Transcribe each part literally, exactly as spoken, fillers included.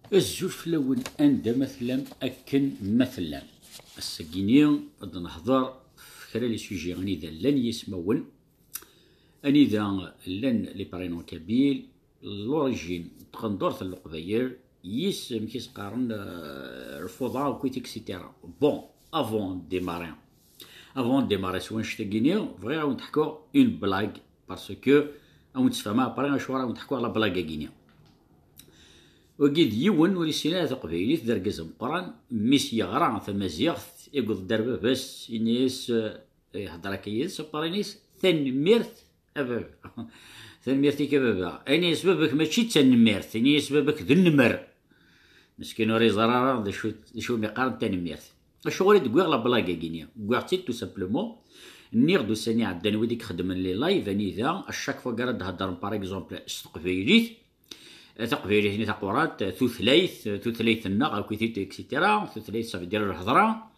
Azul fell-awen, anda ma tellam, akken ma tellam. Ass-agi-ni ad nehḍer f kra les sujets anida llan yismawen, anida llan les prénoms kabyles, l'origine n tqendurt n Leqbayel, yis, amek i s-qqaren, euh, lfuḍa, akkit, et cetera. Bon, avant de démarrer, avant de démarrer s wannect-agi-ni, bɣiɣ ad wen-d-ḥkuɣ une blague, parce que ad wen-d-sfehmeɣ après acuɣer ad wen-d-ḥkuɣ la blague-agi-ni. Wagi d yiwen ur yessin ara taqbaylit, d argaz ameqqran, mmi-s yeɣra tamaziɣt, yewweḍ-d ar baba-s, yenna-yas, eh, ihedder akka yid-s, après yenna-yas, "Tanemmirt a baba." "Tanemmirt-ik a baba." Yenna-yas baba-k mačči d tanemmirt, yenna-yas baba-k d nmer. Meskin ur yeẓri ara d acu, d acu umi qqaren tanemmirt. Acuɣer i d-wwiɣ la blague-agi-ni? Wwiɣ-tt-id tout simplement. Nniɣ-d ussan iɛeddan wid i ixeddmen les lives, anida, à chaque fois ara d-heddren, par exemple, s teqbaylit, taqbaylit-nni taqurant, tutlayt, tutlayt-nneɣ, akkit, et cetera. Tutlayt, ça veut dire lhedra.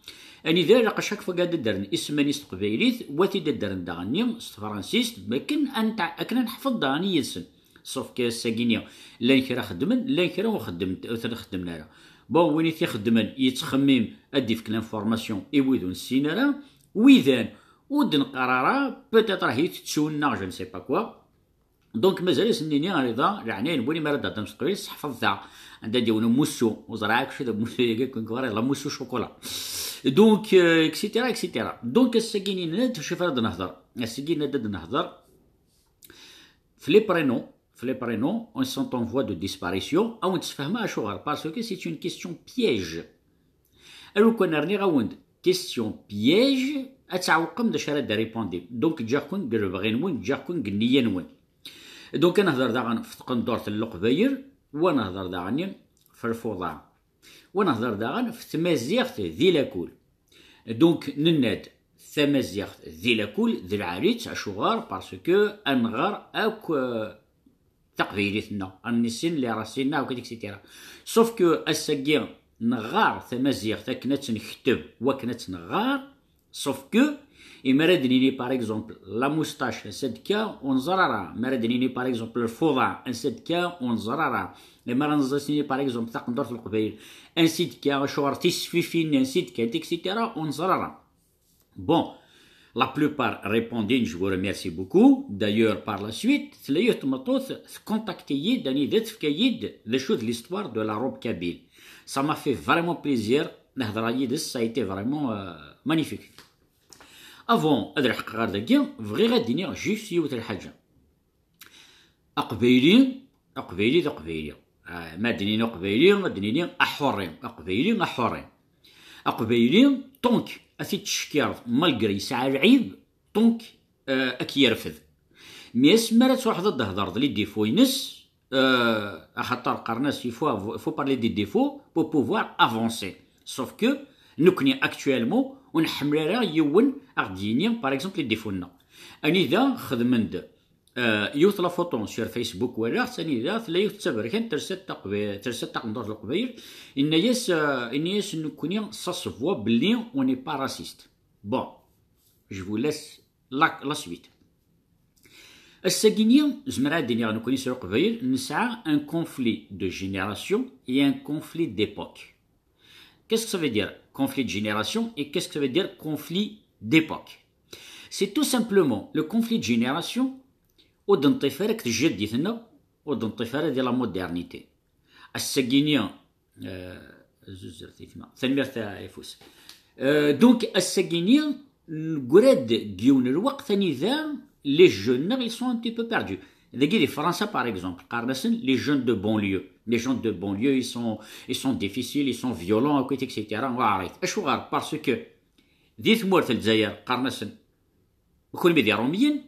Anida ilaq à chaque fois ad d-ddren isem-nni s teqbaylit, wa ad t-id-ddren daɣen-nni s tefransist, akken ad nta-, akken ad neḥfeḍ daɣen yid-sen. Sauf que ass-agi-ni, llan kra xeddmen, llan kra ur xeddmen, ur ten-xeddmen ara. Bon, win i t-ixeddmen, yettxemmim ad d-ifk l'information i wid ur nessin ara, widan ur d-neqqar ara, peut-être ahi tettun-aɣ, je ne sais pas quoi. Donc, mazal-as nini ar iḍ-a, leɛnaya-nwen, imi ara d-theddrem s teqbaylit, seḥfeḍ ta. Anda d-yiwen umussu, ur ẓriɣ akk acu d amussu-agi, akken kra, la mousse au chocolat. Donc, euh, et cetera, et cetera. Donc, ass-agi-ni nenna-d, acu ara d-nehder? Ass-agi nenna-d ad d-nehder f les prénoms, f les prénoms, on sont en voie de disparition, ad wen-d-sfehmeɣ acuɣer, parce que c'est une question piège. Alukan rniɣ-awen-d question piège, ad tɛewqem d acu ara d-répondim. Donc, ǧǧiɣ-ken deg lebɣi-nwen, ǧǧiɣ-ken deg nniya-nwen. Donc, ad nehder daɣen f tqendurt n Leqbayel, wa nehder daɣen f lfuḍa, wa nehder daɣen f tmaziɣt di lakul. Donc, nenna-d tamaziɣt di lakul d lɛali-tt, acuɣer? Parce que ad nɣer akk, euh, taqbaylit-nneɣ, ad nissin les racines-nneɣ, akkit, et cetera. Sauf que ass-agi neɣɣar tamaziɣt akken ad tt-nektab, wakken ad tt-neɣɣar, sauf que imi ara d-nini, par exemple, la moustache, ansa d-tekka, ur neẓri ara. Mi ara d-nini, par exemple, lfuḍa, ansa d-tekka, ur neẓri ara. Imi ara nẓi-, nini, par exemple, taqendurt n Leqbayel, ansi d-tekka, acuɣer tisfifin, ansi d-kkant, et cetera, ur neẓri ara. Bon, la plupart répondent, je vous remercie beaucoup. D'ailleurs, par la suite, tella yiwet tmeṭṭut tcontacti-yi-d, anida tefka-yi-d d acu d l'histoire de la robe kabyle. Ça m'a fait vraiment plaisir. Nehder yid-s, ça a été vraiment, euh, magnifique. Avant ad lḥeqeɣ ɣer dagi, bɣiɣ ad d-iniɣ juste yiwet lḥaǧa. Aqbayli, aqbayli d aqbayli. Ah, ma d-nini aqbayli, ad d-nini aḥurri. Aqbayli, aḥurri. Aqbayli, donc, ad t-id-tcekkireḍ, malgré yesɛa lɛib, donc, euh, ad k-yerfed. Mais asmi ara truḥeḍ ad d-thedreḍ les défauts-ines, euh, axaṭer qqaren-as, il faut, il faut parler des défauts pour pouvoir avancer. Sauf que, nekni, actuellement, ur nḥemmel ara yiwen ad ɣ-d-yini, par exemple, les défauts-nneɣ. Anida xedmen-d, euh, yiwet la photo sur Facebook, walaɣ-tt, anida tella yiwet d taberkant, telsa-d taqba-, telsa-d taqendurt n Leqbayel, yenna-yas, euh, yenna-yas, nekni, ça se voit belli on n'est pas raciste. Bon, je vous laisse la, la suite. Ass-agi-ni, zemreɣ ad d-iniɣ, nekni s Leqbayel, nesɛa un conflit de génération et un conflit d'époque. Qu'est-ce que ça veut dire, conflit de génération, et qu'est-ce que ça veut dire, conflit d'époque? C'est tout simplement le conflit de génération, ur d-neṭṭif ara deg tjaddit-nneɣ, ur d-neṭṭif ara di la modernité. Ass-agi-ni, euh, azul zdat-k a gma. Tanemmirt a Ayeffus. Euh, donc, ass-agi-ni, negra-d deg yiwen n lweqt anida les jeunes-nneɣ, ils sont un petit peu perdus. Dagi di Fransa, par exemple, qqaren-asen les jeunes de banlieue. Les jeunes de banlieue, ils sont, ils sont difficiles, ils sont violents, akkit, et cetera. Weɛrit. Acuɣer? Parce que di tmurt n Lezzayer, qqaren-asen, kunwi d Iṛumiyen,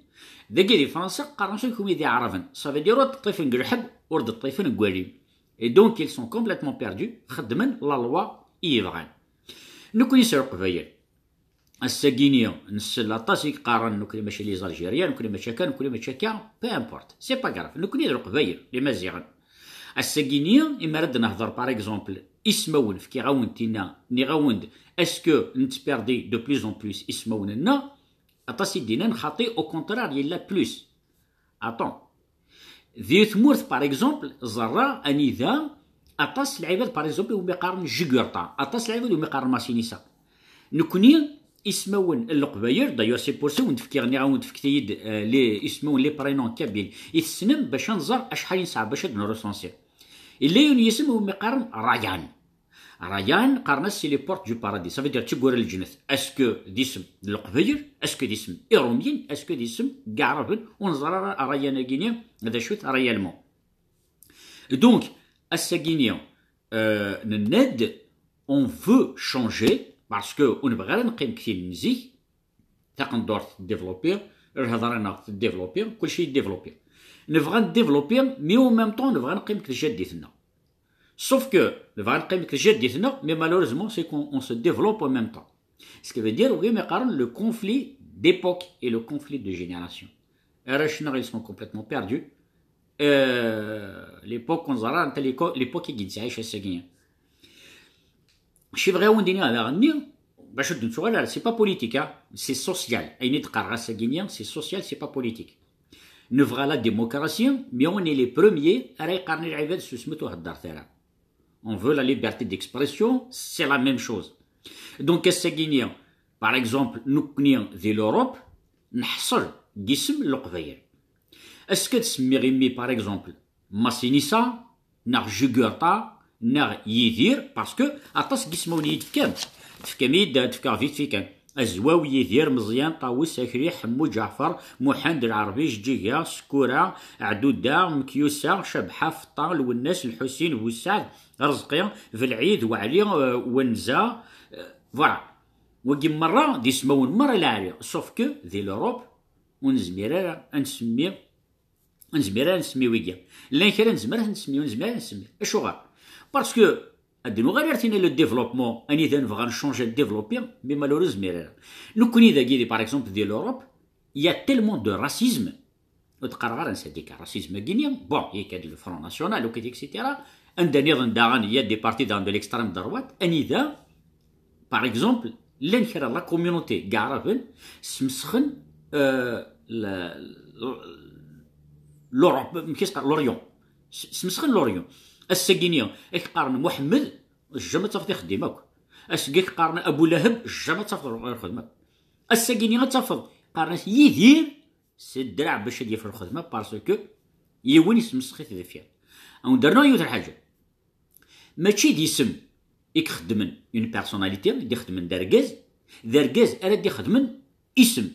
dagi di Fransa, qqaren-asen, kunwi d Iɛraben. Ça veut dire, ur d-ṭṭifen deg lḥebb, ur d-ṭṭifen deg walim. Et donc, ils sont complètement perdus, xeddmen la loi i yebɣan. Nekni s Leqbayel, ass-agi-ni, nsell aṭas i yeqqaren, nekni mačči les Algériens, nekni mačči akka, nekni mačči akka, peu importe, c'est pas grave, nekni d Leqbayel, d Imaziɣen. Ass-agi-ni, imi ara d-nehder, par exemple, ismawen, fkiɣ-awen-d tinna, nniɣ-awen-d, est-ce que nettperdi de plus en plus ismawen-nneɣ? Aṭas i d-yennan, xaṭi, au contraire, yella plus. Attends. Di tmurt, par exemple, ẓerreɣ anida Aṭas lɛibad, par exemple, umi qqaren Jugurtha, aṭas lɛibad umi qqaren Masinissa. Nekni, ismawen n Leqbayel, d'ailleurs c'est pour ça wen-d-fkiɣ, nniɣ-awen-d fket-iyi-d, euh, les ismawen, les prénoms kabyles i tessnem, bac ad nẓer acḥal i nesɛa bac ad n-recenser. Illa yiwen yisem umi qqaren Rayan. Rayan, qqaren-as c'est les portes du paradis, ça veut dire tiggura n lǧennet. Est-ce que d isem n Leqbayel, est-ce que d isem irumyen, est-ce que d isem n Iɛraben? Ur neẓri ara Rayan-agi-ni d acu-t réellement. Donc, ass-agi-ni, euh, nenna-d, on veut changer, parce que ur nebɣi ara neqqim deg tin n zik, taqendurt teddévelopper, lhedra-nneɣ teddévelopper, kulci yeddévelopper. Nebɣa neddévelopper, mais en même temps nebɣa neqqim deg tjaddit-nneɣ. Sauf que nebɣa neqqim deg tjaddit-nneɣ, mais malheureusement c'est qu'on on se développe en même temps. Ce qui veut dire, oui, mais qqaren le conflit d'époque et le conflit de génération. Arrac-nneɣ, ils sont complètement perdus. Euh, l'époque, ur neẓri ara anta l'éco- l'époque i yettɛic ass-agi. Ci bɣiɣ ad wen-d-iniɣ daɣen-nni, bac ur d-nettuɣal ara, c'est pas politique, hein, c'est social. Ayen i d-qqareɣ ass-agi-nni, c'est social, c'est pas politique. Nebɣa la démocratie, mais on est les premiers ara yeqqaren i lɛibad susmet ur heddret ara. On veut la liberté d'expression, c'est la même chose. Donc ass-agi-nni, par exemple, nekkni di l'Europe, neḥṣel deg isem n Leqbayel. Est-ce que ad semmiɣ imi, par exemple, Masinissa, neɣ Jugurtha, neɣ Yidir, parce que aṭas n yismawen i yi-d-tefkam. Tefkam-iyi-d, tefkam vite fait kan. Azwaw, Yidir, Meẓyan, Ṭawes, Akli, Ḥemmu, Ǧaɛfeṛ, Muḥend, Lɛerbi, Jeǧǧiga, Sekkura, Ɛduda, Mekyusa, Cabḥa, Feṭṭa, Lwennas, Lḥusin, Busaɛd, Rezqi, Belɛid, Weɛli, euh, Wenza, euh, voilà. Wagi merra d ismawen merra lɛali, sauf que di l'Europe ur nezmir ara ad nsemmi Ur nezmir ara ad nsemmi wigi. Llan kra nezmer ad ten-nsemmi, ur nezmir ara ad nsemmi. Acuɣer? Parce que ad nuɣal ar tina le développement, anida nebɣa nchanger, développer, mais malheureusement ur nezmir ara. Nekkni dagi, di, par exemple, di l'Europe, il y a tellement de racisme. Ur d-qqareɣ ara ansa d-yekka racisme-agi-nni. Bon, yekka-d le Front National, ok, et cetera. Anda nniḍen daɣen, il y a des partis daɣen de l'extrême droite, anida par exemple, llan kra la communauté n Iɛraben smesxen, euh, la- l'Europe, amek i s-qqar, l'Orient. S- smesxen l'Orient. Ass-agi-nni, ak-qqaren Muḥemmed, jamais ad tafeḍ ixeddim akk. Ass-agi ak-qqaren Abu Laheb, jamais ad tafeḍ ixeddim akk. Ass-agi-nni ad tafeḍ, qqaren-as Yidir, s ddreɛ bac ad yaf lxedma, parce que yiwen yesmesxi-t deffir. Ad wen-d-rnuɣ yiwet n lḥaǧa. Mačči d isem i ixeddmen une personnalité, i d-ixeddmen d argaz, d argaz ara d-ixedmen isem.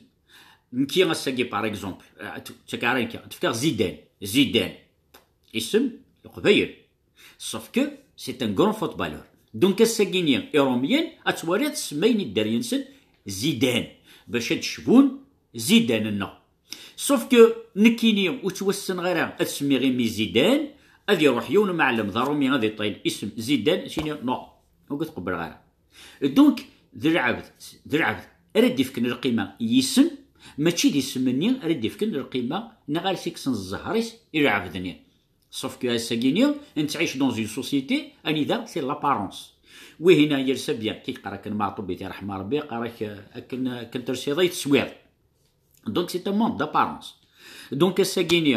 Nekki ass-agi, par exemple, eh, t- ttak ara nekki, ad fkeɣ Zidane. Zidane, isem n Leqbayel. Sauf que c'est un grand footballeur. Donc ass-agi-nni Irumyen ad twaliḍ semmayen i dderya-nsen Zidane, bac ad d-cbun Zidane-nneɣ. Sauf que nekkini ur ttwassenɣ ara ad semmiɣ imi Zidane, ad iruḥ yiwen umɛellem d aṛumi ad iṭṭil isem Zidane, ad s-iniɣ non, ur k-tqebbleɣ ara. Donc d lɛebd, d lɛebd ara d-ifken lqima i yisem, mačči d isem-nni ara d-ifken lqima neɣ ara s-ikksen zzher-is i lɛebd-nni. Sauf que ass-agi-nni nettɛic dans une société anida c'est l'apparence. Wihin yelsa bien, kik qqar akken Maɛṭub, i t-iṛḥem Ṛebbi, qqar-ak, euh, akken, akken telsiḍ ay teswiḍ. Donc c'est un monde d'apparence. Donc ass-agi-nni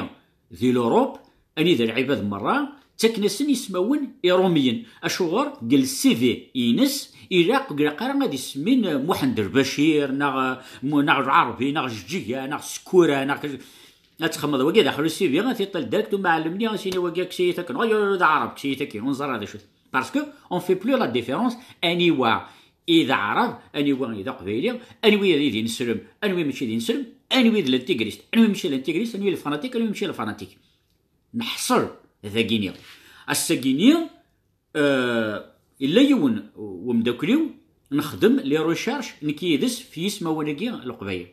di l'Europe, anida lɛibad merra ttaken-asen ismawen iṛumyen. Acuɣer? Deg le C V ines ilaq, ur ilaq ara ad ismin, euh, Muḥend Lbacir, neɣ, euh, Mu- neɣ Lɛerbi, neɣ Jeǧǧiga, neɣ Sekkura, neɣ ad txemmeḍ wagi daxel usibi, ad t-iṭṭal direct umɛellem-nni, ad s-yini wagi kkes-iyi-t akken. Ay, ay, d aɛrab, kkes-iyi-t akken, ur neẓri ara d acu-t. Parce que on fait plus la différence, aniwa i d aɛrab, aniwa i d aqbayli, anwi i d ineslem, anwi mačči d ineslem, anwi d l'intégriste, anwi mačči d l'intégriste, anwi d le fanatique, anwi mačči d le fanatique. Neḥṣel dagini. Ass-agini, Euh, illa yiwen wemdakkel-iw, nexdem les recherches nekk yid-s f yismawen-agi n Leqbayel.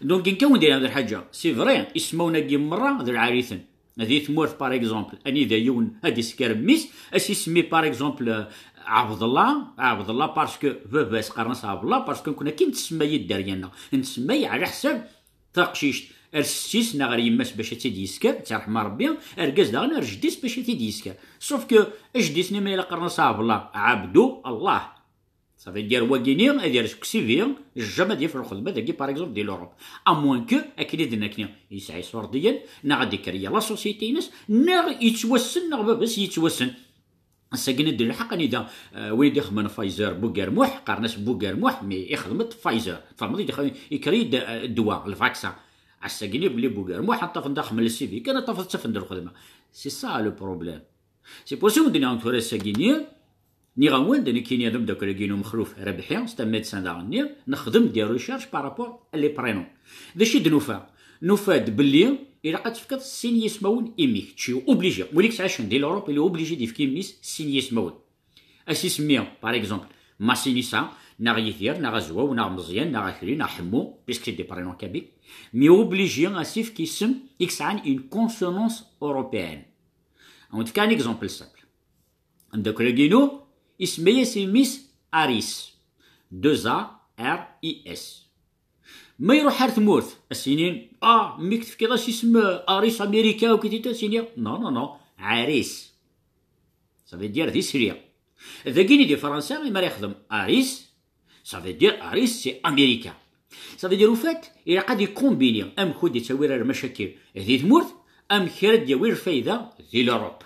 Donc nekk ad wen-d-iniɣ d lḥaǧa, c'est vrai, ismawen-agi merra d lɛali-ten. Di tmurt, par exemple, anida yiwen ad isker mmi-s, ad s-isemmi, par exemple, Ɛebdellah, Ɛebdellah, parce que baba-s qqaren-as Ɛebdellah, parce que nekkni akken nettsemma i dderya-nneɣ, nettsemma-t ɛla ḥsab taqcict ar ssi-s neɣ ar yemma-s bac ad tt-id-yesker, ad tt-iṛḥem Ṛebbi, argaz daɣen ar jeddi-s bac ad t-id-yesker. Sauf que ajeddi-s-nni ma yella qqaren-as Ɛebdellah, Ɛebdu Allah. Ça veut dire wagini ad yerr seg usibi, jamais ad yaf lxedma dagi, par exemple, di l'Europe. À moins que, akken i d-nekni, yesɛa iṣurdiyen, neɣ ad d-ikker ya la société-ines, neɣ yettwassen, neɣ baba-s yettwassen. Ass-agi d lḥeqq anida, euh, win i d-ixedmen Pfizer, Bugermuḥ, qqaren-as Bugermuḥ, mais ixdem-d Pfizer. Tfehmeḍ? Ixdem, ikker-iyi-d, euh, ddwa, le vaccin. Ass-agi belli Bugermuḥ, ad tafeḍ daxel n le C V kan, ad tafeḍ ttafen-d lxedma. C'est ça le problème. C'est pour ça wen-d-nniɣ tura ass-agi-nni, nniɣ-awen-d nekkini d ameddakel-agi-inu Mexluf Rabḥi, c'est un médecin daɣenni, nexdem des recherches par rapport à les prénoms. D acu i d-nufa? Nufa-d belli ilaq ad tefkeḍ sin yismawen i mmi-k. Tu es obligé. Win i yettɛicen di l'Europe, il est obligé d-yefk i mmi-s sin yismawen. Ad s-isemmi, par exemple, Masinisa, neɣ Yidir, neɣ Azwaw, neɣ Meẓyan, neɣ Akli, neɣ Ḥemmu, puisque c'est des prénoms kabyles. Mais obligé ad s-ifk isem i yesɛan une consonance européenne. Ad wen-d-fkeɣ un exemple simple. Ameddakel-agi-inu, isemma-yas i mmi-s Aris. Deux A R I S. Ma iruḥ ar tmurt, ad s-inin, ah, mmi-k tefkiḍ-as isem, euh, Aris Amerika, akk i t-id-, ad s-iniɣ, non, non, non, Aris. Ça veut dire d isli. Dagini di Fransa, mi ara yexdem Aris, ça veut dire Aris, c'est Amerika. Ça veut dire, au fait, ilaq ad ikombini, amek ur d-yettawi ara lmacakil di tmurt, amek ara d-yawi lfayda di l'Europe.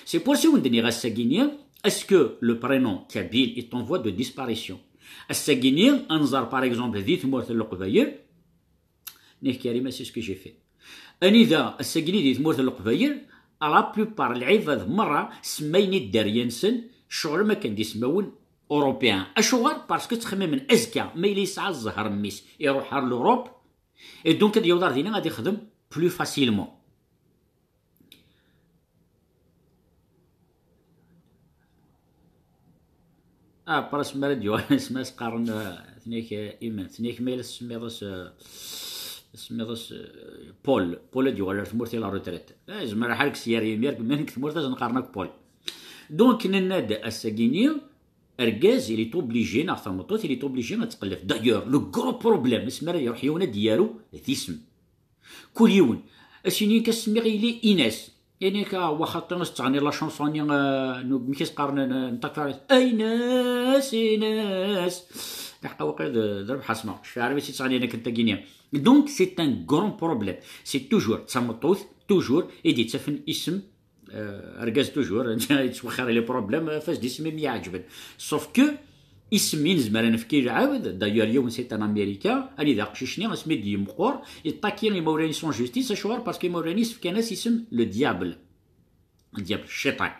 C'est pour ça i wen-d-nniɣ ass-agi-nni, est-ce que le prénom kabyle est en voie de disparition? Ass-agi-nni, ad nẓer, par exemple, di tmurt n Leqbayel, Nek Karima, c'est ce que j'ai fait. Anida, ass-agi-nni di tmurt n Leqbayel, la plupart lɛibad merra semmayen idderya-nsen, ccɣel am akken d ismawen européens. Acuɣer? Parce que ttxemmimen azekka, ma yella yesɛa zzher mmi-s, iruḥ ar l'Europe, et donc ad yaweḍ ar dina ad ixdem plus facilement. Ah, après, asmi ara d-yuɣal, asmi as-qqaren, euh, tenna-k, euh, iman, tenna-k ma yella tesmiḍ-as, euh, tesmiḍ-as, euh, Paul. Paul ad d-yuɣal ar tmurt i la retraite. Ah, yezmer lḥal deg syar imir, ma nekk tmurt ad s-neqqaren akk Paul. Donc, nenna-d ass-agi-nni, argaz, il est obligé, neɣ tameṭṭut, il est obligé ad tqellef. D'ailleurs, le gros problème, asmi ara iruḥ yiwen ad d-yaru d isem. Kul yiwen. As-inin-k, as-semmiɣ yili Ines. Inin-k, ah, wa xaṭi, as-ttɣenni la chanson-nni, euh, n, amek i s-qqaren, n, n, n takfarit. Ines, Ines. Laḥqa waqil d, d Rabeḥ Asma. Cfiɣ ara mi tt-ttɣennin akken tagini. Donc, c'est un grand problème. C'est toujours d tameṭṭut, toujours, i d-yettafen isem, euh, argaz toujours, yettwexxir les problèmes, euh, fas d isem i m-iɛeǧben. Sauf que, isem i nezmer ad nefk i lɛebd, d'ailleurs, yiwen c'est un Américain, anida aqcic-nni, asmi d-yemqur, iṭaki imawlan-is en justice, acuɣer? Parce que imawlan-is fkan-as isem le diable. Le diable, cciṭan.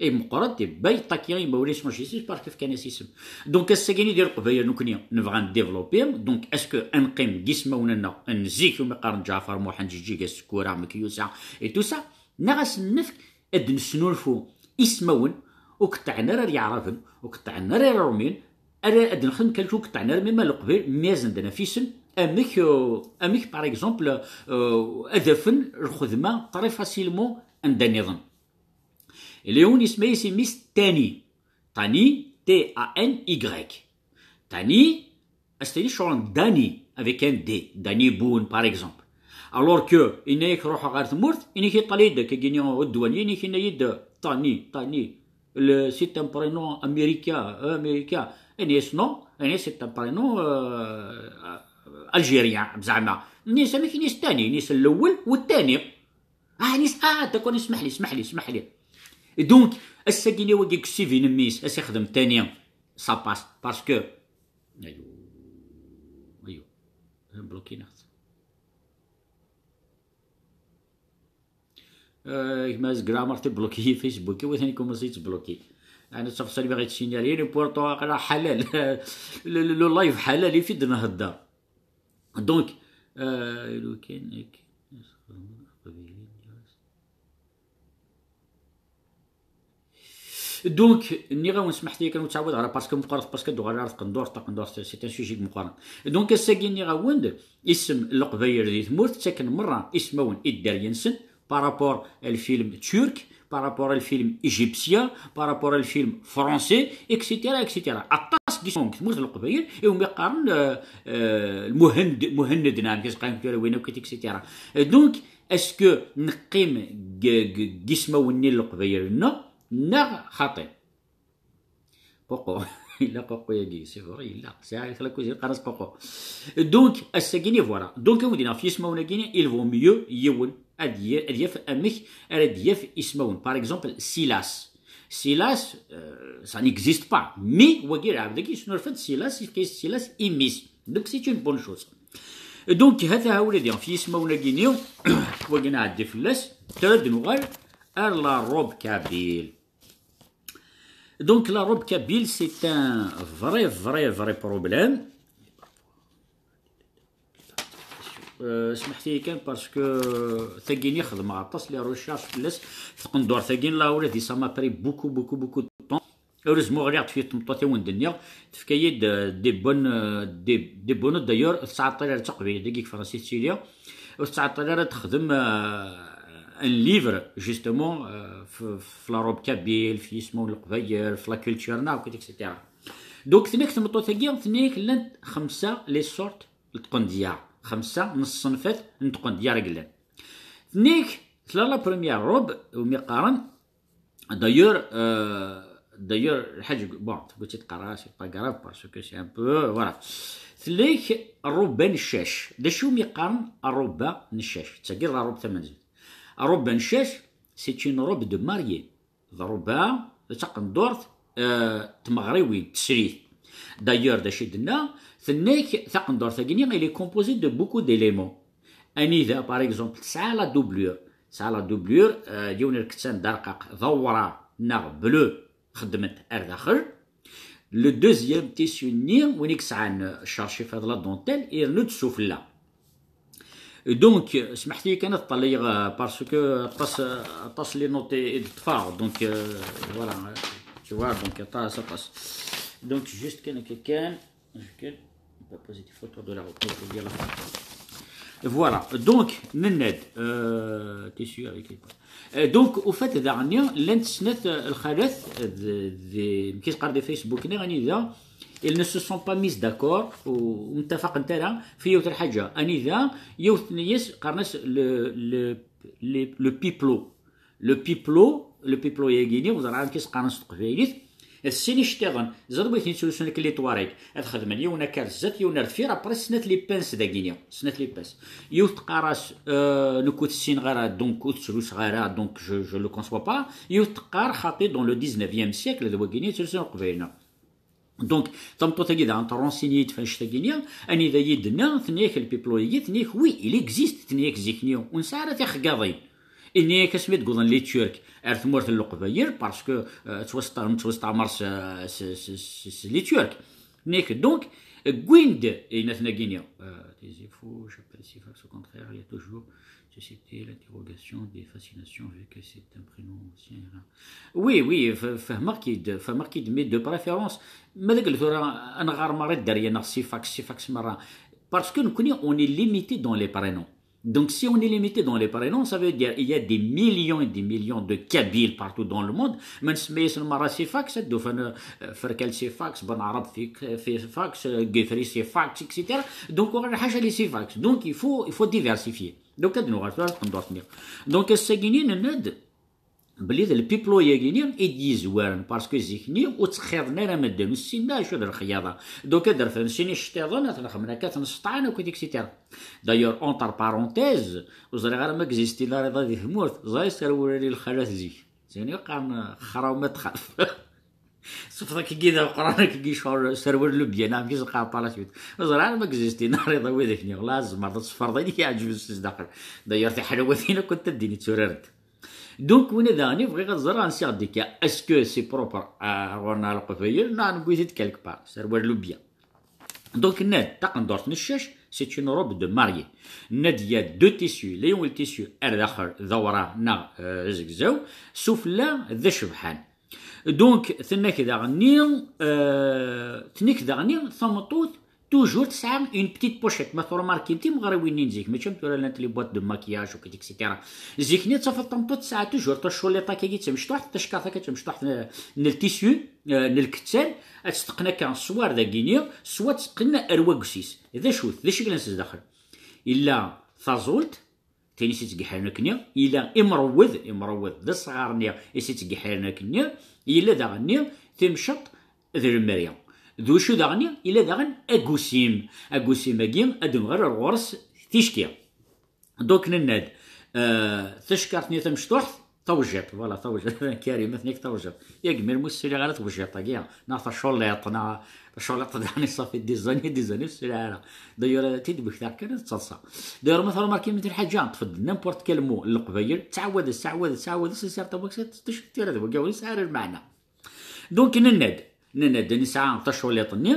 Imqur-d, ibba, iṭaki imawlan-is en justice, parce que fkan-as isem. Donc, ass-agi-nni di Leqbayel, nekni, nebɣa ad développer, donc, est-ce que ad neqqim deg ismawen-nneɣ n zik, umi qqaren Ǧaɛfar, Muḥend, Jeǧǧiga, Sekkura, Mekyusa, et tout ça, neɣ ad sen-nefk ad d-nesnulfu ismawen ur qeṭṭɛen ara ar Yeɛraben, ur qeṭṭɛen ara ar Iṛumiyen, ara ad nexdem quelque chose ur qeṭṭɛen ara même ar Leqbayel, mi asen-d-naf isem, amek, euh, amek, par exemple, euh, ad afen lxedma très facilement anda nniḍen. Léon isemma-yas i mmi-s Tani. Tani, T A N Y. Tani, As-tini ccɣel n Dani, avec un D, Dani Boone, par exemple. Alors que, yenna-yak ruḥeɣ ɣer tmurt, ini-k iṭali-d, akka gini, ddwani, ini-k yenna-yi-d Tani, Tani, le, c'est un prénom américain, euh, américain. Ini-as non, ini c'est un prénom, euh, algérien, zeɛma. Ini-as amek, ini-as Tani, ini-as l'awwel, u Tani. Ah, ini-as, ah, d'accord, ismaḥ li, ismaḥ li, ismaḥ li. Et donc, ass-agi-ni wagi deg C V n mmi-s, as-ixdem Tani, ça passe, parce que Ayo. Ayo. Bloqué-neɣ-t. Euh, gma Zgramer tibloqué Facebook, iwatan commencé yettbloqué. Ana ttafeṣ almi ɣ-yettsinali, et pourtant aql-aɣ ḥalal. Le, le, le live ḥalal, ifi d-nhedder. Donc, euh, لو كان هيك. Donc, nniɣ-awen smaḥet-iyi kan ur ttɛawad ara, parce que meqqret, parce que d-uɣal ar tqendurt, taqendurt, c'est un sujet meqqren. Donc, ass-agi nniɣ-awen-d, isem n Leqbayel di tmurt, ttaken merra ismawen i dderya-nsen, par rapport à le film turc, par rapport à le film égyptien, par rapport à le film français, et cetera, et cetera. Aṭas n yismawen deg tmurt n Leqbayel, iwumi qqaren, euh, euh, Muhend, Muhenned, neɣ amek i s-qqaren tura win akk, et cetera. Donc, est-ce que neqqim g-, g-, g-ismawen-nni n Leqbayel-nneɣ, neɣ xaṭi? Ququ. Yella ququ-yagi, c'est vrai, yella. Sɛiɣ la cuisine, qqaren-as ququ. Donc, ass-agi-ni, voilà. Donc, awen-d-iniɣ ɣef yismawen-agi-ni, il vaut mieux yiwen ad y-, ad yaf amek ara d-yaf ismawen. Par exemple, Silas. Silas, euh, ça n'existe pas. Mais wagi lɛebd-agi yesnulfa-d Silas, yefka-yas Silas i mmi-s. Donc c'est une bonne chose. Donc hata ha ula d ɣef yismawen-agi-nni, wagi nɛeddi fell-as, tura ad nuɣal ar la robe kabyle. Donc la robe kabyle, c'est un vrai, vrai, vrai problème. Euh, smeḥ-iyi kan parce que tagini xedmeɣ aṭas les recherches fell-as, taqendurt-agi, là ula d ça m'a pris beaucoup, beaucoup, beaucoup de temps. Heureusement ɣliɣ-d fi tmeṭṭut i wen-d-nniɣ, tefka-yi-d, euh, des bonnes, euh, des, des bonnes, d'ailleurs, ur tettɛeṭṭil ara d taqbaylit dagi deg Fransa i tettili, ur tettɛeṭṭil ara ad texdem, euh, un livre, justement, euh, f, f la robe kabyle, f yismawen n Leqbayel, f la culture-nneɣ, et cetera. Donc, tenna-k tmeṭṭut-agi, tenna-k llant xemsa les sortes n tqendyar, xemsa n ṣṣenfat n tqendyar i yellan. Tenna-k tella la première robe, umi qqaren, d'ailleurs, euh, d'ailleurs, lḥaǧ, bon, tewwi-tt-id qqareɣ, c'est pas grave, parce que c'est un peu, voilà. Tella-k rruba n ccac. D acu umi qqaren rruba n ccac? D tagi la robe tamenzut. Rruba n ccac, c'est une robe de mariée. D rruba, d taqendurt, euh, tmeɣriwin, tesrit. D'ailleurs, d acu i d-tenna? Tenna-k taqendurt-agi-nni, elle est composée de beaucoup d'éléments. Anida, par exemple, tesɛa la doublure. Tesɛa la doublure, euh, yiwen lkettan d arqaq, d awraɣ neɣ bleu, xeddment ar daxel. Le deuxième tissu-nni, win i yesɛan, euh, ccercif, d la dentelle, irennu-d sufella. Donc, smeḥ-iyi kan ad ṭṭaleɣ, euh, parce que aṭas, aṭas les notes i d-ṭṭfeɣ. Donc, euh, voilà, tu vois, donc aṭas, aṭas. Donc, juste kan, kan, je vais pas poser des photos de la robe, je vais dire la photo. Voilà, donc, nenna-d, euh, tissu avec les points. Euh, donc, au fait, daɣenni, llant snat, euh, lxalat, euh, d, d, mi qqar di Facebook-nni, anida, ils ne se sont pas mis d'accord, ur mtafaqent ara fi yiwet lḥaǧa. Anida, yiwet tenna-yas, qqaren-as le, le, le, le piplo. Le piplo, le piplo-yagi-nni, ur ẓriɣ amek i s-qqaren s teqbaylit, d sin iceṭṭiḍen. Ẓer wid yettlusun akken les tuareg. Ad xedmen yiwen akka ar zdat, yiwen ar deffir, après snat les pinces dagi-nni. Snat les pinces. Yiwet teqqar-as, euh, nekk ur ssineɣ ara, donc ur ttluseɣ ara, donc je, je le conçois pas. Yiwet teqqar, xaṭi, dans le dix-neuvième siècle, d wagini yettlusun uqbayli. Donc, tameṭṭut-agi daɣen tṛensinyi-d f annect-agi-nni, anida yi-d-tenna, tenna-yak le piplo-agi, tenna-yak, oui, il existe, tenna-yak zik-nni, ur nesɛi ara tixeggaḍin. Inna-yak asmi d-wwḍen les Turcs ar tmurt n Leqbayel, parce que, euh, ttwasṭa-, ttwastɛmer s, s, s, s, s les Turcs. Tenna-yak, donc, wwin-d, yenna-ten-agi-nni, euh, des efforts, j'appelle ces vagues au contraire, il y a toujours C'était l'interrogation des fascinations, vu que c'est un prénom ancien. Oui, oui, f-, fehmeɣ-k-id, fehmeɣ-k-id, mais de préférence, ma deg tura, ad nɣar merra dderya neɣ Sifax, Sifax merra. Parce que nekkni, on est limité dans les prénoms. Donc, si on est limité dans les prénoms, ça veut dire il y a des millions et des millions de Kabyles partout dans le monde. Ma nsemma-yasen merra Sifax, ad d-ufan, euh, Ferkal Sifax, Ben Arab Fik-, Sifax, euh, Guifri Sifax, et cetera. Donc, on a les Sifax. Donc, il faut, il faut diversifier. Donc, ad nuɣal tura taqendurt-nni. Donc, ass-agi-nni, nenna-d belli d le piplo-yagi-nni i d-yezwaren, parce que zik-nni ur ttxiḍen ara medden, ur ssinen acu d lexyaḍa. Donc, ad refden sin iceṭṭiḍen, ad ten-xedmen akka, ad ten-sseṭṭɛen akk, et cetera. D'ailleurs, entre parenthèses, ur ẓriɣ ara ma existin ara di tmurt, ẓriɣ s rewrari lxalat zik. Zik-nni qqaren xraw ma txaf. Ṣṣefḍ akkagi d ameqqran, akkagi yecɣel serwel lubyan, amek i s-qqaren par la suite. Ur ẓriɣ ara ma existin ara iḍ-a widak-nni, la tzemreḍ ad tṣefreḍ ayen i k-iɛeǧben s zdaxel. D'ailleurs, tiḥlawatin akk n ddin i tturarent. Donc, winna daɣen i bɣiɣ ad ẓreɣ ansi ɣ-d-ikka. Est-ce que c'est propre ar ɣur-neɣ Leqbayel, neɣ newwi-t-id quelque part, serwel lubyan. Donc, nenna-d taqendurt n ccac, c'est une robe de mariée. Nenna-d, il y a deux tissus, la yiwen le tissu ar daxel d awraɣ neɣ, euh, azegzaw, sufella d acebḥan. Donc, tenna-k daɣenni, euh, tenna-k daɣenni tameṭṭut, toujours tesɛa une petite pochette. Ma tṛumarkim timeɣriwin-nni n zik, mačči am tura llant les boîtes de maquillage, et cetera. Zik-nni tafeḍ tameṭṭut tesɛa toujours taculliḍt akkagi d tamecṭuḥt, tacekkart akka d tamecṭuḥt n, n le tissu, euh, n lkettan, ad tt-teqqen akka, soit ar dagini, soit ad tt-teqqen ar waggus-is. D acu-t? D acu i yellan s zdaxel? Illa taẓult, tin i s-ittgeḥḥiren akkenni, yella imrewwed, imrewwed d asɣar-nni i s-ittgeḥḥiren akkenni, yella daɣenni timceṭ d lemri. D ucu daɣenni? Yella daɣen agusim. Agusim-agi ad d-nuɣal ar ɣur-s ticki. Donc nenna-d, euh, tacekkart-nni tamecṭuḥt, Tawjiṭ, voilà, tawjiṭ. Karim, atni deg tawjiṭ. Yak mir mus sliɣ ara tawjiṭ-agi, neɣ taculiṭ, neɣ taculiṭ, daɣen, ça fait des années, des années ur sliɣ ara. D'ailleurs, ad t-id-mmektiɣ kan, ad ttaḍsa. D'ailleurs, ma tṛumarkim di lḥaǧa, ṭṭef-d n'importe quel mot n Leqbayel, ttɛawad, ttɛawad, ttɛawad, c'est certain, ma tessardeḍ, ur yesɛi ara lmeɛna. Donc, nenna-d, nenna-d, nesɛa taculiṭ-nni,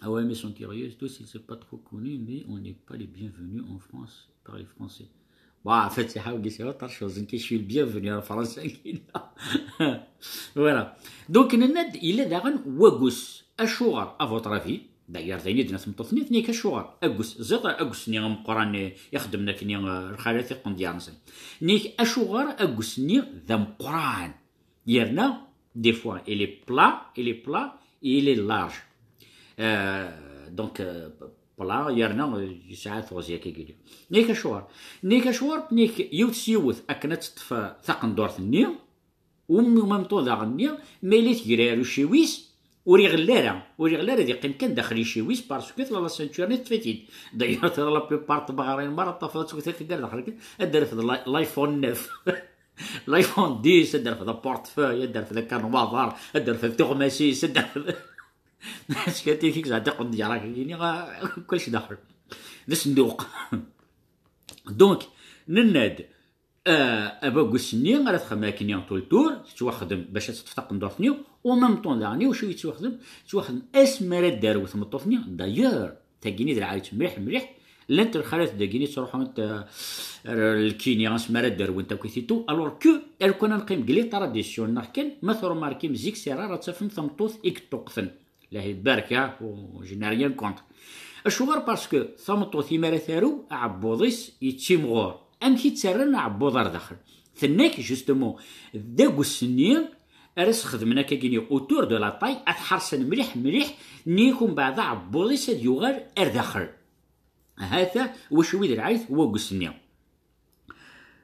Ah ouais, mais sont curieux, tous, ils sont pas trop connus, mais on n'est pas les bienvenus en France par les Français. Bah, en fait, c'est how you say autre chose, que je suis le bienvenu en France. Voilà. Donc, nenna-d, yella daɣen wagus. Acuɣer, à votre avis, d'ailleurs, d ayen i d-tenna tmeṭṭut-nni, tenna-k acuɣer, agus, ẓiṭ agus-nni ameqqran i ixeddmen akken, eh, lxalat iqendyar-nsen. Tenna-k acuɣer agus-nni d ameqqran. Yerna, des fois, il est plat, il est plat et il est large. Euh, donc, euh, plat, yerna, euh, yesɛa teɣzi akka gili. Nek acuɣer? Nek acuɣer? Nek yiwet s yiwet akken ad teṭṭef, euh, taqendurt-nni, u même temps daɣen-nni, ma yella tegrar uciwi-s, ur iɣelli ara, ur iɣelli ara ad yeqqim kan daxel iciwi-s, parce que tella la ceinture-nni teṭṭef-it-id. D'ailleurs, tella la plupart n tmeɣriwin merra ṭṭafeḍ ad twet akken gar daxel kan, ad d-terfed la-, l'iPhone neuf. L'iPhone dix, ad d-terfed aportefeuille, ad d-terfed akanwaḍar, ad d-terfed tuɣmas-is, ad d-terfed. Skati kik zɛid iqendyar akka-gini, ah, kullec daxel. D asenduq. Donc, nenna-d, ah, abagus-nni ara txedmem akken tout le tour, tettwaxdem bac ad teṭṭef taqendurt-nni, u même temps daɣen, wacu yettwaxdem? Yettwaxdem asmi ara d-terwel tmeṭṭut-nni. D'ailleurs, tagini d lɛali-tt mliḥ, mliḥ. Llant lxalat dagini ttruḥunt, euh, ar lkini, asmi ara d-rwent akk ititu. Alors que, ar kan ad neqqim deg les traditions-nneɣ kan, ma tṛumarkim zik c'est rare ad tafem tameṭṭut i yeṭṭuqten. Lahi barek, ah, je n'ai rien contre. Acuɣer? Parce que tameṭṭut imi ara tarew, aɛebbuḍ-is yettimɣur. Amek i ttarran aɛebbuḍ ar daxel? Tenna-k, justement, d agus-nni ara s-xedmen akka-gini autour de la taille, ad t-ḥersen mliḥ, mliḥ, nnig umbeɛd aɛebbuḍ-is ad yuɣal ar daxel. Hata wacu i d lɛayt n wagus-nni.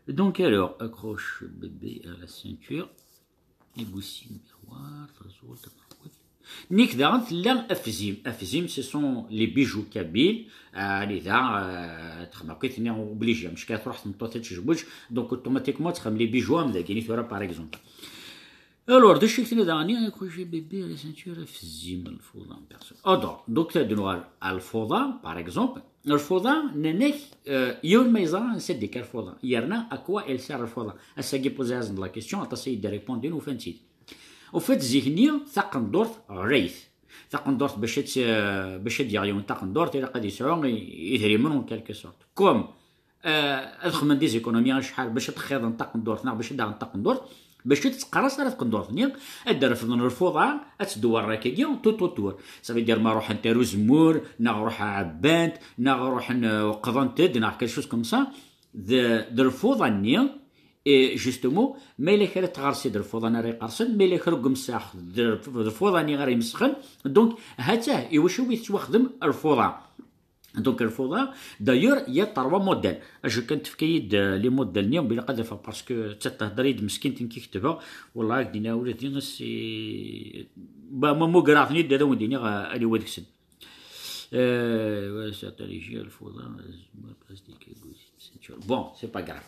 Donc alors, accroche bébé à la ceinture. Agusim, miroir, taẓult, amerwet. Nek daɣen tella afzim. Afzim, ce sont les bijoux kabyles. Euh, anida, euh, txedmeḍ akk-iten obligé. Mecka truḥ tmeṭṭut ad tejbuǧ, donc automatiquement txedmem les bijoux am dagini tura, par exemple. Alors, d acu i k-tenna daɣen, accroche bébé à la ceinture, afzim, lfuḍa, personne. Alors, donc, ad nuɣal ar lfuḍa, par exemple. Lfuḍa, nnan-ak, euh, yiwen ma yeẓra ansa d-ikka lfuḍa. Yerna, à quoi elle sert lfuḍa? Ass-agi, poser-asen-d la question, aṭas ay d-répondin, ufan-tt-id. Ufan-tt zik-nni, taqendurt ɣlayet. Taqendurt, bac ad tt-, euh, bac ad d-yaɣ yiwen taqendurt, ilaq ad yesɛu i-, idrimen, en quelque sorte. Comme Euh, ad xedmen des économies acḥal bac ad xeḍḍen taqendurt, neɣ bac ad d-aɣen taqendurt, bac ad tettqerras ara tqendurt-nni, ad d-refden lfuḍa, ad teddu warra-agi, tout autour. Ça veut dire ma ruḥent ar uzemmur, neɣ ruḥ ɛebbant, neɣ ruḥen, euh, qḍent-d, neɣ quelque chose comme ça, d, d lfuḍa-nni, et justement, ma yella kra tɣersi d lfuḍa-nni ara iqersen, ma yella kra n umsax d, d lfuḍa-nni ara imesxen. Donc, ha-tt-ah iwacu i tettwaxdem lfuḍa. Donc, lfuḍa, d'ailleurs, il y a trois modèles. Je kan tefka-yi-d, euh, les modèles-nni, bila qad afeɣ, parce que d tahedra-yi-d meskint nekk i ketbeɣ. Wallah, ak d-iniɣ ula d si, ba, ma mugraɣ-ten-id, ad awen-d-iniɣ, euh, aliwa deg-sen. Euh, ouais, c'est un léger, lfuḍa, euh, plastique, ceinture. Bon, c'est pas grave.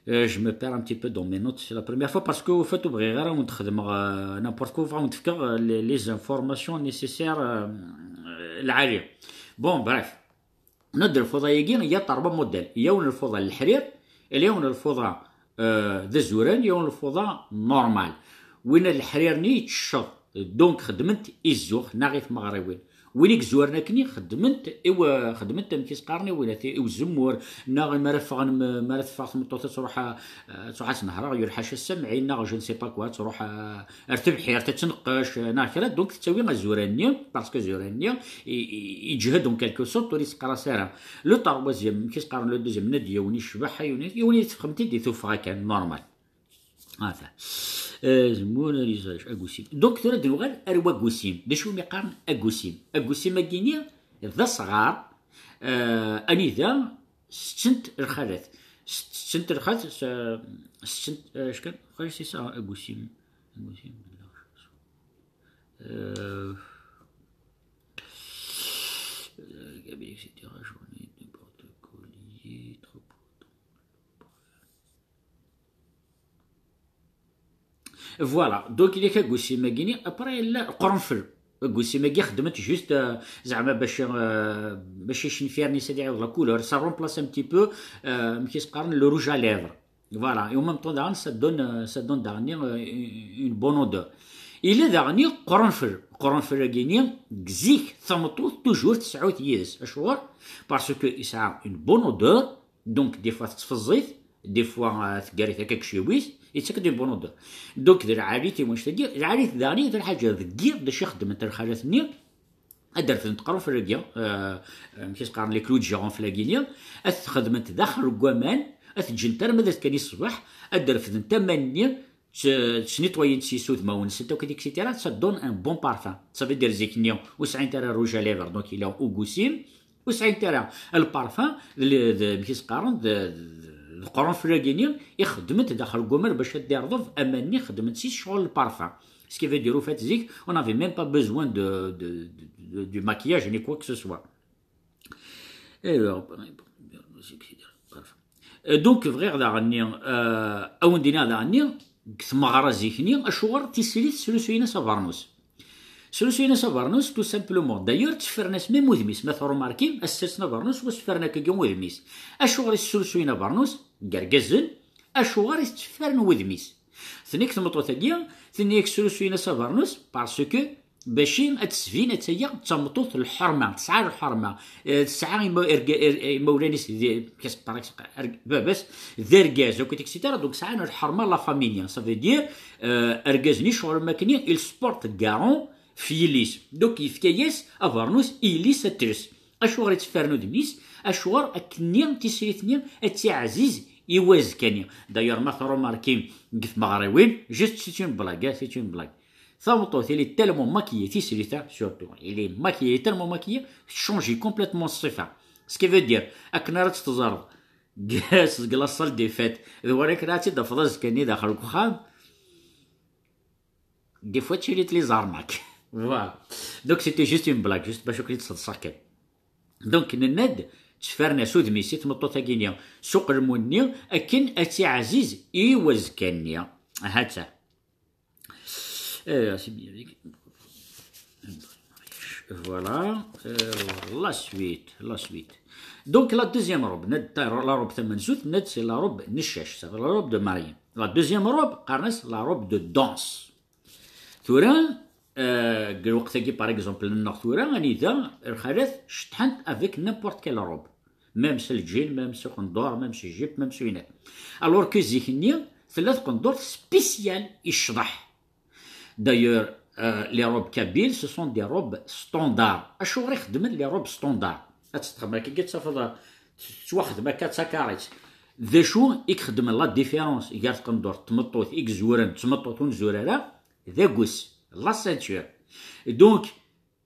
Euh, je me perds un petit peu dans mes notes. C'est la première fois parce que, au fait, ur bɣiɣ ara ad wen-d-xedmeɣ, euh, n'importe quoi, ad wen-d-fkeɣ, euh, les, les informations nécessaires, euh, euh, lɛali. Bon, bref. Nna-d lfuḍa-agi, il y a trois modèles. Il y a un lfuḍa n leḥrir, il y a un lfuḍa, euh, d azuran, il y a un lfuḍa normal. Win n leḥrir-nni yettecceḍ. Donc, xedment-t i zzux, neɣ i tmeɣriwin. Win i izuren akkenni, xedment-t i w-, xedment-t amek i s-qqaren i win, i uzemmur, neɣ mi ara ffɣen, mi ara teffeɣ tmeṭṭut ad truḥ, a, ad truḥ ad tenher, aɣyul ḥaca ssamɛin, neɣ je ne sais pas quoi, ad truḥ, a, ar tebḥirt, ad tneqqec, neɣ kra, donc tettawi azuran-nni, parce que azuran-nni, i, i, yeǧhed en quelque sorte, ur yesseqras ara. Le troisième, amek i s-qqaren le deuxième, nna-d yiwen yecbeḥ, yiwen, yiwen i teffɣemt-id di tuffɣa kan, normal. Ata. Azemmur, alizaj, agusim. Donc, tura ad nuɣal ar wagusim. D acu umi qqaren agusim? Agusim-agi-ni d asɣar, euh, anida settent lxalat. Settent lxalat, s-, settent, euh, acu kan, xalat, c'est ça, agusim. Agusim. Euh, euh, et cetera. Journée, n'importe quoi, lié, trop important. Voilà, donc il y a agusim-agi-ni, après yella qrenfel. Agusim-agi xedmen-t juste, euh, zeɛma bac, euh, bac icenfirni, c'est-à-dire la couleur, ça remplace un petit peu, euh, amek i s-qqaren, le rouge à lèvres. Voilà, et en même temps daɣen ça donne, euh, ça donne daɣen, euh, une bonne odeur. Yella daɣen qrenfel. Qrenfel-agi-ni, zik tameṭṭut toujours tesɛu-t yid-s. Acuɣer? Parce que yesɛa une bonne odeur, donc des fois tettfeẓẓ-it, des fois, euh, teggar-it akka deg iciwi-s, yettak-d une bonne odeur. Donc d lɛali-t i wanect-agi, lɛali-t daɣen d lḥaǧa deg yiḍ d acu i xeddment lxalat-nni, ad d-refdent qrenfel-agi, euh, amek i s-qqaren, les clous de girofle-agi-ni, ad t-xedment daxel n waman, ad t-ǧǧent arma d azekka-nni ṣṣbeḥ, ad d-refdent aman-nni, tt-, ttnitwayent s yisudmawen-nsent akk, et cetera. Ça donne un bon parfum. Ça veut dire zik-nni ur sɛint ara rouge à lèvres, donc yella ugusim, ur sɛint ara lparfum, d, d, amek i s-qqaren, d, d, d qrenfel-agi-ni i xedment daxel n waman bac ad d-irḍeb aman-nni, xedment-t s ccɣel lparfum. Ce qui veut dire, au fait, zik, on n'avait même pas besoin de, de, de, de, du maquillage ni quoi que ce soit. Et alors, euh, donc, bɣiɣ daɣen-nni, euh, ad wen-d-iniɣ daɣen-nni, deg tmeɣra zik-nni, acuɣer tislit srusuyen-as abernus. Srusuyen-as abernus, tout simplement. D'ailleurs, tteffren-as même udem-is. Ma tṛumarkim, ad ssersen abernus, wa tteffren akkagi udem-is. Acuɣer i srusuyen abernus? Deg yergazen, acuɣer i s-tteffren wudem-is? Tenna-k tmeṭṭut-agi, tenna-k srusuyen-as abernus, parce que bac ad tesbin, attaya d tameṭṭut n lḥerma, tesɛa lḥerma, eh, tesɛa ima-, erga-, er-, imawlan-is d, baba-s d argaz, akk, et cetera. Donc sɛan lḥerma, la famille. Ça veut dire, euh, argaz-nni, ccɣel am akken, il se porte garant f yelli-s. Donc yefka-yas abernus i yelli-s ad tels. Acuɣer i tteffren udem-is? Acuɣer akkenni tislit-nni ad tiɛziz i wazekka-nni? D'ailleurs, ma tṛumarkim deg tmeɣriwin, juste, c'est une blague, hein, c'est une blague. Tameṭṭut, il est tellement maquillé, tislit-a, surtout, il est maquillé, il est tellement maquillé, tchange complètement ṣṣifa. Ce qui veut dire, akken ara tt-teẓreḍ seg la salle des fêtes, d wara akken ara tt-id-tafeḍ azekka-nni daxel n uxxam, des fois, tu les arnaques. Voilà. Donc, c'était juste une blague, juste bac ad ken-id-sseḍseɣ kan. Donc, nenna-d, tteffren-as udem-is i tmeṭṭut-agi-nni s uqelmun-nni akken ad tiɛziz i wazekka-nni. Ha-tt-a. Eh, c'est bien. Voilà. Euh, la suite, la suite. Donc, la deuxième robe, la robe tamenzut, c'est la robe n ccac, c'est la robe de mariée. La deuxième robe, qqaren-as la robe de danse. Tura, euh, deg lweqt-agi, par exemple, nneɣ tura, anida lxalat ceṭṭḥent avec n'importe quelle robe. Même s lǧin, même s uqendur, même s jupe, même s winat. Alors que zik-nni, tella tqendurt spéciale i ccḍeḥ. D'ailleurs, euh, les robes kabyles, ce sont des robes standards. Acuɣer i xeddmen les robes standards? Ad teṭṭxem akka, ad tafeḍ, tettwaxdem akka d takarit. D acu i ixeddmen la différence gar tqendurt n tmeṭṭut i izuren d tmeṭṭut ur nzur ara? D agus, la ceinture. Donc,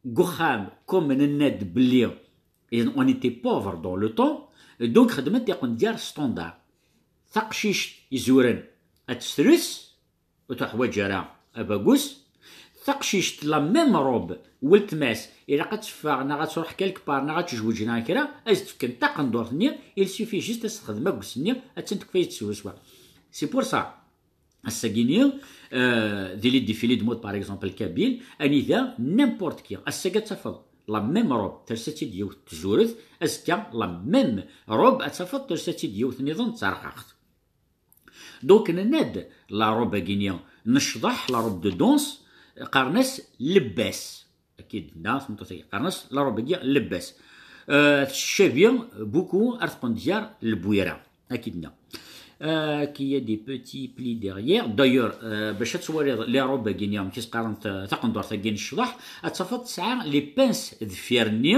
deg uxxam, comme nenna-d belli on était pauvre dans le temps, donc xedmen tiqendyar standard. Taqcict izuren ad tt-tres, ur teḥwaǧ ara abagus. Taqcict, la même robe, weltma-s, ilaq ad teffeɣ, neɣ ad truḥ quelque part, neɣ ad tezweǧ, neɣ kra, ad s-d-fken taqendurt-nni, il suffit juste ad s-texdem agus-nni, attan tekfa-yi-d swaswa. C'est pour ça, ass-agi-nni, euh, di les défilés de mode, par exemple, kabyle, anida, n'importe qui, ass-agi ad tafeḍ la même robe, tersa-tt-id yiwet tzuret, azekka, la même robe, ad tafeḍ tersa-tt-id yiwet nniḍen d tarqaqt. Donc, nenna-d, la robe-agi-nni n ccḍeḥ, la robe de danse, qqaren-as lebbas. Akka i d-tenna tmeṭṭut-agi, qqaren-as la robe-agi lebbas. Euh, tcabi beaucoup ar tqendyar n Lbwira. Akka i d-tenna. Euh, qu'il y a des petits plis derrière. D'ailleurs, euh, bac ad twaliḍ la robe-agi-nni, amek i s-qqaren, ta-, taqendurt-agi n ccḍeḥ, ad tafeḍ tesɛa les pinces deffir-nni,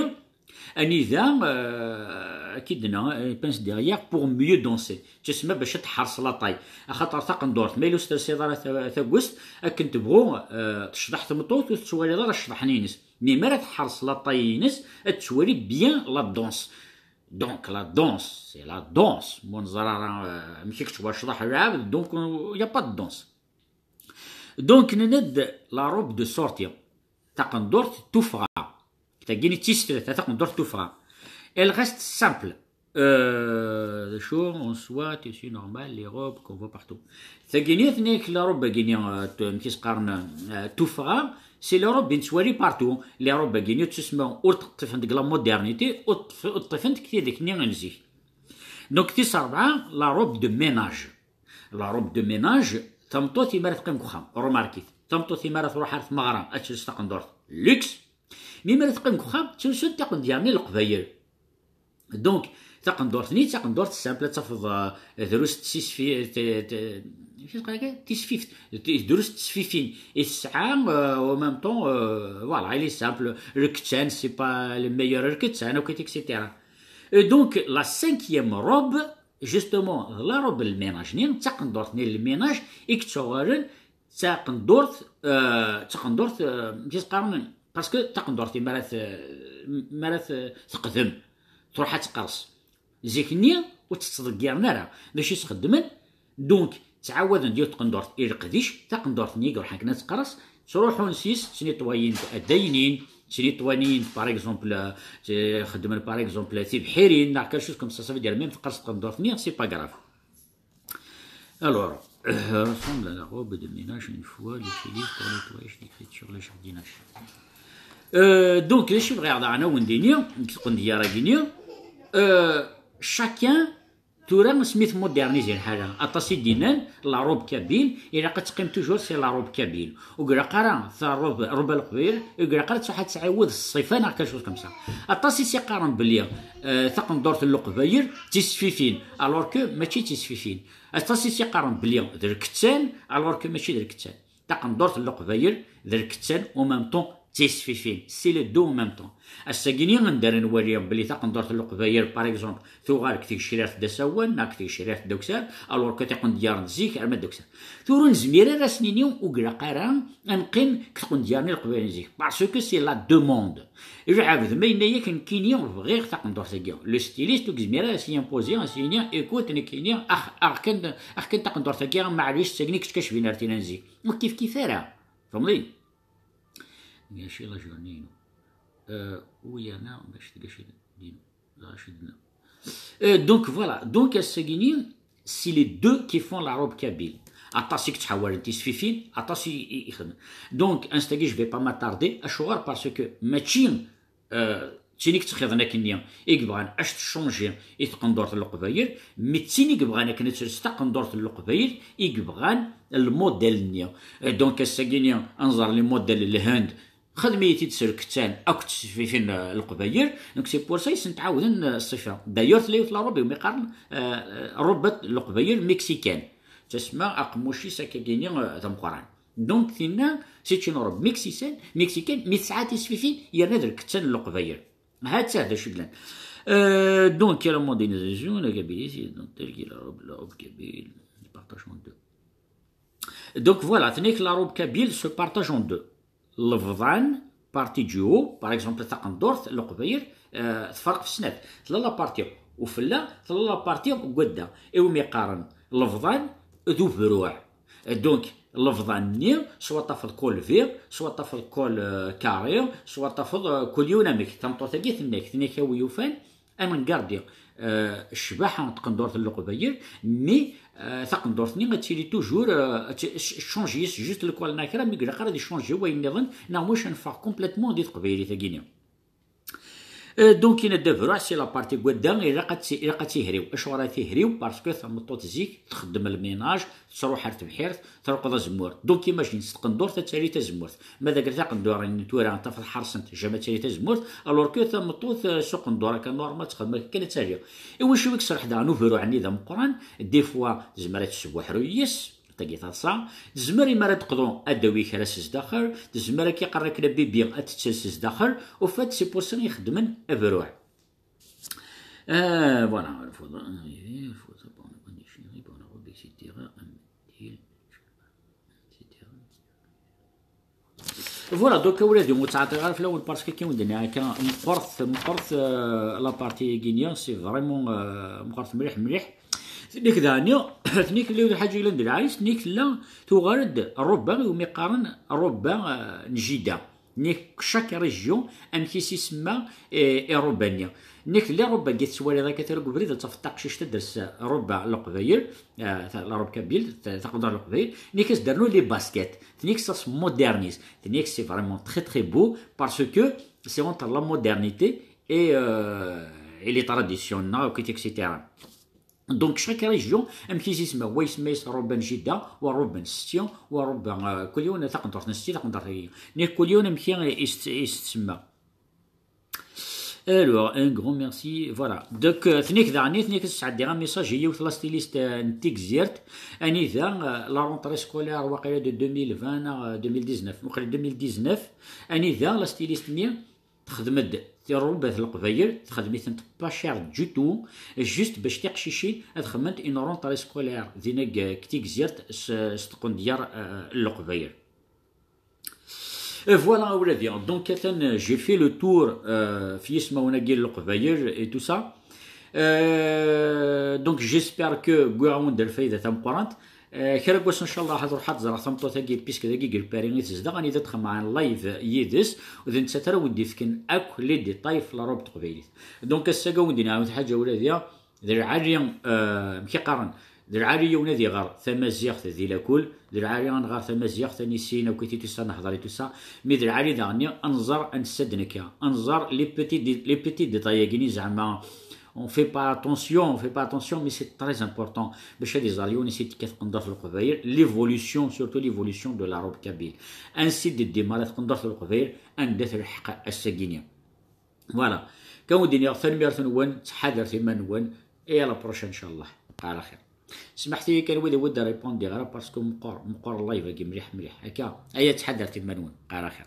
anida, euh, akka i d-tenna, les pinces derrière pour mieux danser. Tusma bac ad tḥerṣ la taille. Axaṭer taqendurt, ma yella ur s-tersiḍ ara ta-, tagust, akken tebɣu, euh, tecḍeḥ tmeṭṭut, ur tettwaliḍ ara ccḍeḥ-nni-ines. Mais mi ara tḥerṣ la taille-ines, ad tettwali bien la danse. Donc, la danse, c'est la danse. Ma ur neẓri ara, euh, amek i yettwacḍeḥ lɛebd, donc, euh, il y a pas de danse. Donc, nenna-d la robe de sortie. Taqendurt tuffɣa. Tagini d tis tlata, taqendurt tuffɣa. Elle reste simple. Euh, d acu, on soit, tissu normal, les robes qu'on voit partout. Tagini, tenna-yak la robe-agini, euh, t-, amek i s-qqaren, euh, tuffɣa, c'est la robe i nettwali partout. Les robes-agini, ur ttusma, ur ṭṭifent deg la modernité, ur ṭṭif-, ur ṭṭifent deg tidek-nni n zik. Donc, tis rebɛa, la robe de ménage. La robe de ménage, tameṭṭut imi ara teqqim deg uxxam, remarquez-it. Tameṭṭut imi ara truḥ ar tmeɣra, ad telbes taqendurt luxe. Mi ara teqqim deg uxxam, ttunsent tiqendyar-nni n Leqbayel. Donc, taqendurt-nni d taqendurt simple, ad tafeḍ, euh, drus n tsisfi-, t-, t-, amek i teqqar akka? Tisfift. T-, drus n tesfifin i tesɛa, euh, en même temps, euh, voilà, elle est simple. Lkettan, c'est pas le meilleur lkettan, ok, et cetera. Et donc, la cinquième robe, justement, la robe n lménage-nni, d taqendurt-nni n lménage, i yettuɣalen d taqendurt, euh, d taqendurt, euh, amek i s-qqaren, parce que taqendurt-nni mi ara t-, mi ara t-, teqdem, truḥ ad teqqers. Zik-nni ur tt-ttḍeggiren ara. D acu i s-xeddmen? Donc, ttɛawaden-d yiwet tqendurt i leqdic, taqendurt-nni i iruḥen akken ad teqqers, ttruḥun s-yes, ttnitwayen-d addaynin, ttnitwayen-d, par exemple, euh, xeddmen, par exemple, tibḥirin, neɣ quelque chose comme ça, ça veut dire, même teqqers tqendurt-nni, c'est pas grave. Alors, euh, ressemble à la robe de ménage une fois l'utilisée pour nettoyage des clôtures, le jardinage. Euh, donc, d acu bɣiɣ daɣen ad wen-d-iniɣ, deg tqendyar-agi-nni, euh, chacun, tura, asmi tmodernizi lḥala, aṭas i d-yennan, la robe kabyle, ilaq ad teqqim toujours, c'est la robe kabyle. Ur ilaq ara ta robe, robe n Leqbayel, ur ilaq ara ad tṛuḥ ad tɛiwed ṣṣifa neɣ quelque chose comme ça. Aṭas i s-iqqaren belli, euh, taqendurt n Leqbayel d tisfifin, alors que mačči d tisfifin. Aṭas i s-iqqaren belli d lkettan, alors que mačči d lkettan. Taqendurt n Leqbayel d lkettan, en même temps d tisfifin. C'est les deux en même temps. Ass-agi-nni anda ara nwali belli taqendurt n Leqbayel, par exemple, tuɣal deg tgecrirt d asawen, neɣ deg tgecrirt d akessar, alors que tiqendyar n zik arma d akessar. Tura ur nezmir ara ad s-nini ur ilaq ara ad neqqim deg tqendyar n Leqbayel n zik, parce que c'est la demande. Lɛebd ma yenna-yak nekkini bɣiɣ taqendurt-agi, le styliste ur yezmir ara ad s-yimpozi, ad s-yini écoute, nekkini ax-, ax kan, ax kan taqendurt-agi, maɛlic, d tagni kečč kacbin ar tina n zik. Ur kif kif ara. Tfehmeḍ-iyi? Gâcher la journée-inu. Euh, u yerna bac tgacil dinu. Rachid, non. Euh, donc voilà. Donc, ass-agi-nni, c'est les deux qui font la robe kabyle. Aṭas i yettḥawalen tisfifin, aṭas i, i, i xedmen. Donc, ass-agi, je vais pas m'attarder. Acuɣer? Parce que mačči, euh, d tin i yettxiḍen akkenni i yebɣan ad techangi i tqendurt n Leqbayel, mais d tin i yebɣan akken ad tels taqendurt n Leqbayel i yebɣan lmudell-nni. Euh, donc, ass-agi-nni, ad nẓer les modèles n Lhend, xedmen-t-id s lkettan akked tesfifin, euh, n Leqbayel. Donc, c'est pour ça i sen-ttɛawden, euh, ṣṣifa. D'ailleurs, tella yiwet la robe iwumi qqaren, euh, robe n Leqbayel mexicaine. Tesma aqemmuc-is akkagini, euh, d ameqqran. Donc, tinna, c'est une robe mexicaine, mexicaine, mi tesɛa tisfifin, yerna d lkettan n Leqbayel. Ha-tt-ah d acu yellan. Euh, donc, il y a la modernisation, la Kabylie, c'est donc tel que la robe, la robe kabyle, le partage en deux. Donc voilà, tenez que la robe kabyle se partage en deux. Lebḍan, partie du haut, par exemple, taqendurt n Leqbayel, euh, tferq f snat. Tella la partie ufella, tella la partie wadda. Iwumi qqaren lebḍan d ubruɛ. Donc, lebḍan-nni, soit tafeḍ col V, soit tafeḍ col, euh, carré, soit tafeḍ, euh, col yiwen amek. Tameṭṭut-agi tenna-k, tenna-k a wi yufan, ad ngardi, euh, ccbaḥa n tqendurt n Leqbayel, mais, euh, taqendurt-nni ad tili toujours, euh, ad t-, ch-, change yes, juste le col neɣ kra, mi ilaq ara ad ichange wayen nniḍen, neɣ wac ad neffeɣ complètement di teqbaylit-agi-nni. Euh, donc, yenna-d abruɛ, c'est la partie n wadda, ilaq ad ti-, ilaq ad tihriw. Acuɣer ad tihriw? Parce que tameṭṭut zik txeddem lminaj, tettruḥ ar tebḥirt, treqqeḍ azemmur. Donc, imagine, s tqendurt ad tali tazemmurt. Ma d akken taqendurt-nni tura tafeḍ ḥersent, jamais ad tali tazemmurt, alors que tameṭṭut, euh, s uqendur akka normal, txeddem akka kan ad tali. I wacu i yesserḥ daɣen ubruɛ-nni d ameqqran? Des fois, tezmer ad tesbuḥru yes, tagi taḍsa, tezmer imi ara d-teqḍu ad d-tawi kra s zdaxel, tezmer ad k-iqqar akken a bibi ad tettels s zdaxel, au fait, c'est pour ça i xeddmen abruɛ. Euh, voilà, il faudra arriver, il faut ça pour une bonne déchirure, pour la robe, et cetera. Un modèle, et cetera. Voilà, donc, a wladi, ur ttɛeṭṭiɣ ara fell-awen, parce que, akken wen-d-nniɣ akka, meqqret, meqqret, euh, la partie-agi-nni, c'est vraiment, euh, meqqret mliḥ, mliḥ. Tenna-k daɣen, tenna-k tella yiwet lḥaǧa yellan d lɛali, tenna-k tella tuɣal-d ṛṛuba iwumi qqaren ṛṛuba, euh, n jida. Nek chaque région amek i s-isemma i, i ṛṛuba-nni. Nek les robes-agi tettwaliḍ akka tura deg ubrid, ad tafeḍ taqcict ad tels ṛṛuba n Leqbayel, eh, ta- la robe kabyle, ta- taqendurt n Leqbayel. Nek as-d-rnu les baskets. Nek ça se modernise. Nek c'est vraiment très très beau parce que c'est entre la modernité et, euh, et les traditions, et cetera. Donc chaque région amek i s-isemma, wa isemma-yas ṛṛuba n jida, wa ṛṛuba n setti, wa ṛṛuba, euh, kul yiwen taqendurt n setti, taqendurt-agi. Nek kul yiwen amek i s-, i s-tsemma. Alors, un grand merci. Voilà. Donc, euh, tnek daɣen, tnek sɛeddiɣ un message i yiwet la styliste, euh, n Tigzirt. Anida, euh, la rentrée scolaire, waqila de deux mille vingt, euh, deux mille dix-neuf. Waqila deux mille dix-neuf. Anida, la styliste-nni, texdem-d tirrubat n Leqbayel, texdem-itent pas cher du tout, juste bac tiqcicin ad xedment une rentrée scolaire, din deg, deg Tigzirt s, s tqendyar, euh, n Leqbayel. Et voilà, a ولادي. Donc, atan, j'ai fait le tour, euh, f yismawen-agi n Leqbayel et tout ça. Euh, donc, j'espère que wwiɣ-awen-d lfayda tameqqrant. Euh, kra n wass, ncallah, ad ruḥeɣ ad ẓreɣ tameṭṭut-agi, puisque dagi deg Lpari i tezdeɣ, anida ad xedmeɣ un live yid-s, u d nettat ara wen-d-ifken akk les détails f la robe teqbaylit. Donc, ass-agi ad wen-d-iniɣ yiwet lḥaǧa, a ولادي. D lɛali, euh, amek i qqaren, d lɛali yiwen ad iɣer tamaziɣt di lakul, d lɛali ad nɣer tamaziɣt, ad nissin akk i titus, ad nehder i tout ça, mais d lɛali daɣen ad nẓer, ad nessadnek, ad nẓer les petits dé-, les petits détails-agi-ni, zeɛma on fait pas attention, on fait pas attention, mais c'est très important. Bac ad iẓer yiwen i s-tekkat tqendurt n Leqbayel, l'évolution, surtout l'évolution de la robe kabyle. Ansi d-teddi mara tqendurt n Leqbayel, anda telḥeq ass-agi-ni. Voilà. Kan wen-d-iniɣ tanemmirt-nwen, ttḥadaret iman-nwen, et à la prochaine, ncallah. Qqar axir. Smaḥet-iyi kan wid i wen-d-répondiɣ ara, parce que meqqer, meqqer live-agi mliḥ, mliḥ. Akka, aya ttḥadaret iman-nwen. Qqar axir.